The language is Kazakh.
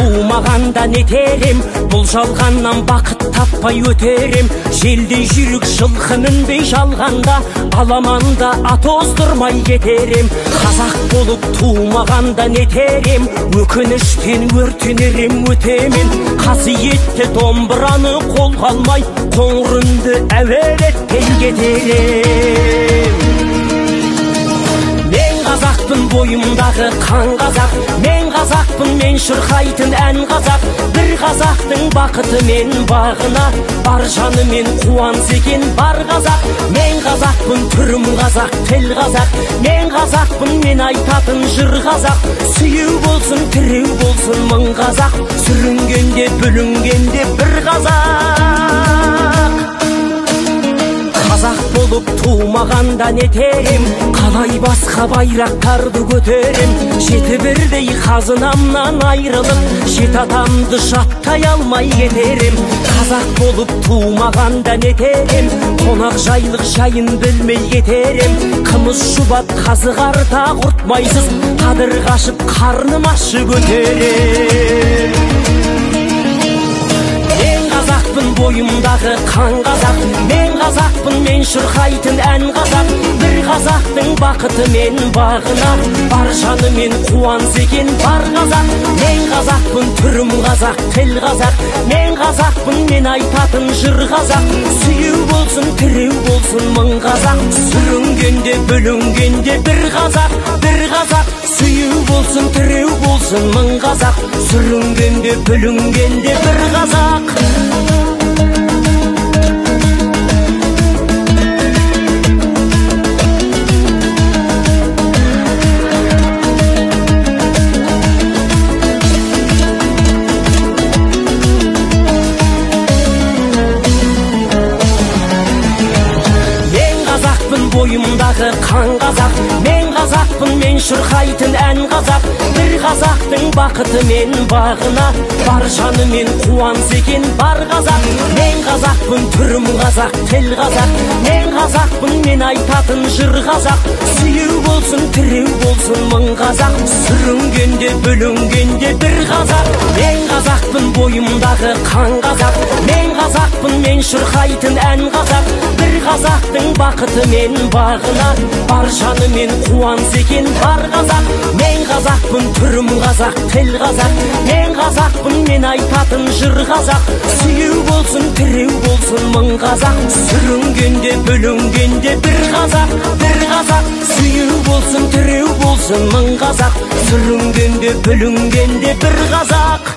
Тумағанда нетерем, бұл жалғаннан бақыт таппай өтерем. Желдей жүйрік жылқы мінбей жалғанда, аламанда ат оздырмай кетерем. Қазақ болып тумағанда нетерем, өкініштен өртенерем өтемен. Қасиетті домбыраны қолға алмай, қоңырымды әуелетпей кетерем. Мен қазақпын, бойымдағы қан қазақ, мен қазақпын, мен шырқайтын ән қазақ. Бір қазақтың бақыты мен бағына, бар жанымен қуанса екен бар қазақ. Мен қазақпын, түрім қазақ, тіл қазақ, мен қазақпын, мен айтатын жыр қазақ. Сүйеу болсын, тіреу болсын мың қазақ, сүрінгенде, бүлінгенде бір қазақ. Қазақ болып тумағанда нетерем, қалай басқа байрақтарды көтерем. Жеті бірдей қазынамнан айрылып, жеті атамды жаттай алмай кетерем. Қазақ болып тумағанда нетерем, қонақ жайлық жайын білмей кетерем. Қымыз шұбат қазы қарта құртмайсыз, қадір қашып қарным ашып өтерем. Мен қазақпын, бойымдағы қан қазақ, мен қазақпын, мен шырқайтын ән қазақ. Бір қазақтың бақыты мен бағына, бар жанымен қуанса екен бар қазақ. Мен қазақпын, түрім қазақ, тіл қазақ, мен қазақпын, мен айтатын жыр қазақ. Сүйеу болсын, тіреу болсын мың қазақ, сүрінгенде, бүлінгенде бір қазақ, бір қазақ. Сүйеу болсын, тіреу болсын мың қазақ, сүрінгенде, бүлінгенде бір қазақ. Бойымдағы қан қазақ, мен қазақпын, мен шырқайтын ән қазақ. Бір қазақтың бақыты мен бағына, бар жанымен қуанса екен бар қазақ. Мен қазақпын, түрім қазақ, тіл қазақ, мен қазақпын, мен айтатын жыр қазақ. Сүйеу болсын, тіреу болсын мың қазақ, сүрінгенде, бүлінгенде бір қазақ. Мен қазақпын, бойымдағы қан қазақ, мен қазақпын, мен шырқайтын ән қазақ. Бір қазақтың бақыты мен бағына, бар жанымен қуанса екен бар қазақ. Мен қазақпын, түрім қазақ, тіл қазақ, мен қазақпын, мен айтатын жыр қазақ. Сүйеу болсын, тіреу болсын мың қазақ, сүрінгенде, бүлінгенде бір қазақ, бір қазақ. Сүйеу болсын, тіреу болсын мың қазақ, сүрінгенде, бүлінгенде бір қазақ.